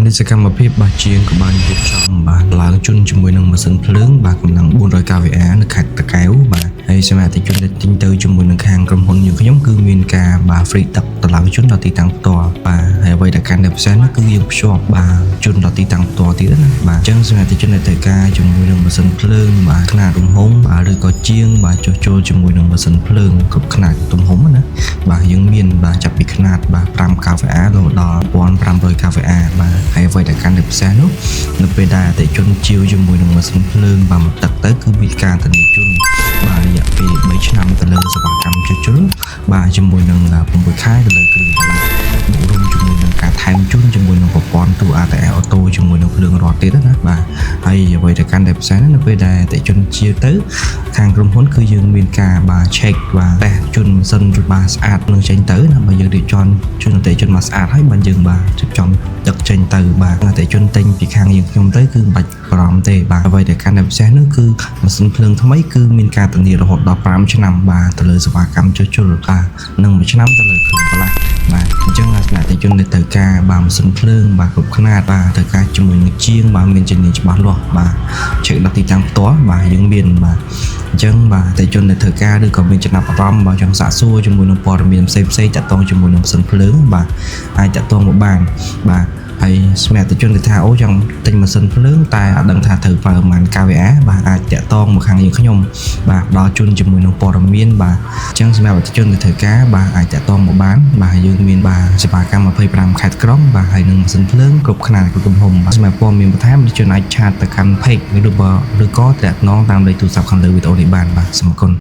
នេះសកម្មភាពបាទជាងក៏បានរៀបចំបាទឡើងជន់ជាមួយនឹងម៉ាស៊ីនភ្លើងបាទកម្លាំង 400 kVA នៅខេត្តតាកែវបាទហើយសម្រាប់អតិថិជនដែលទិញទៅជាមួយនឹងខាងក្រុមហ៊ុនយើងខ្ញុំគឺមានការបាទ free ទឹកតម្លើងជន់ដល់ទីតាំងផ្ទាល់បាទហើយអ្វីដែលកាន់តែពិសេសនោះគឺយើងភ្ជាប់បាទជន់ដល់ទីតាំងផ្ទាល់ទៀតណាបាទអញ្ចឹងសម្រាប់អតិថិជនដែលត្រូវការជាមួយនឹងម៉ាស៊ីនភ្លើងបាទខ្នាតទំហំបាទឬក៏ជាងបាទចុះចូលជាមួយនឹងម៉ាស៊ីនភ្លើងគ្រប់ខ្នាតទំហំណាបាទយើងមានបាទចាប់ពីខ្នាតបាទ5 kVA រហូតដល់1500 kVA បាទហើយអ្វីដែលកាន់តែពិសេសនោះនៅពេលដែលអតិថិជនជាវជាមួយនឹងម៉ាស៊ីនភ្លើងបាទមកទឹកទៅគឺមានការធានាជូនបាទរយៈពេល3ឆ្នាំទៅលើសេវាកម្មជួសជុលបាទជាមួយនឹង6ខែទៅលើគ្រឿងបន្លាស់បូករួមជាមួយនឹងការថែមជូនជាមួយនឹងប្រព័ន្ធទូ ATS Auto ជាមួយនឹងភ្លើងរត់ទៀតណាបាទហើយអ្វីដែលកាន់តែពិសេសនោះនៅពេលដែលអតិថិជនជាវទៅខាងក្រុមហ៊ុនគឺយើងមានការបាទ check បាទតេស្តជូនម៉ាស៊ីនបាទស្អាតនឹងចេញទៅណាបើយើងរៀបចំជូនអតិថិជនមកស្អាតហើយបានយើងបាទរៀបចំដឹកចេញទៅបាទអតិថិជនទិញពីខាងយើងខ្ញុំទៅគឺមិនបាច់បារម្ភទេបាទអ្វីដែលកាន់តែពិសេសនោះគឺម៉ាស៊ីនភ្លើងថ្មីគឺមានការធានារហូតដល់5ឆ្នាំបាទទៅលើសេវាកម្មជួសជុលបាទនិង1ឆ្នាំទៅលើគ្រឿងបន្លាស់បាទអញ្ចឹងសម្រាប់អតិថិជនដែលត្រូវការបាទម៉ាស៊ីនភ្លើងបាទគ្រប់ខ្នាតបាទត្រូវការជាមួយនឹងជាងបាទមានជំនាញច្បាស់លាស់បាទ check ដល់ទីតាំងផ្ទាល់បាទយើងមានបាទអញ្ចឹងបាទអតិថិជនដែលត្រូវការឬក៏មានចំណាប់អារម្មណ៍បាទចង់សាកសួរជាមួយនឹងព័ត៌មានផ្សេងផ្សេងៗតាក់ទងជាមួយនឹងម៉ាស៊ីនភ្លើងបាទអាចតាក់ទងមកបានបាទហើយសម្រាប់អតិថិជនដែលថាអូចង់ទិញម៉ាស៊ីនភ្លើងតែអត់ដឹងថាត្រូវប្រើប្រហែល kVA បាទអាចតាក់ទងមកខាងយើងខ្ញុំបាទផ្ដល់ជូនជាមួយនឹងព័ត៌មានបាទអញ្ចឹងសម្រាប់អតិថិជនដែលត្រូវការបាទអាចតាក់ទងមកបានបាទយើងមានបាទសេវាកម្ម25ខេត្តក្រុងបាទហើយនឹងម៉ាស៊ីនភ្លើងគ្រប់ខ្នាតគ្រប់ទំហំបាទសម្រាប់ព័ត៌មានបន្ថែមអតិថិជនអាច chat ទៅកាន់ page ឬក៏តាក់ទងតាមលេខទូរស័ព្ទខាងលើវីដេអូនេះបានបាទសូមអរគុណ។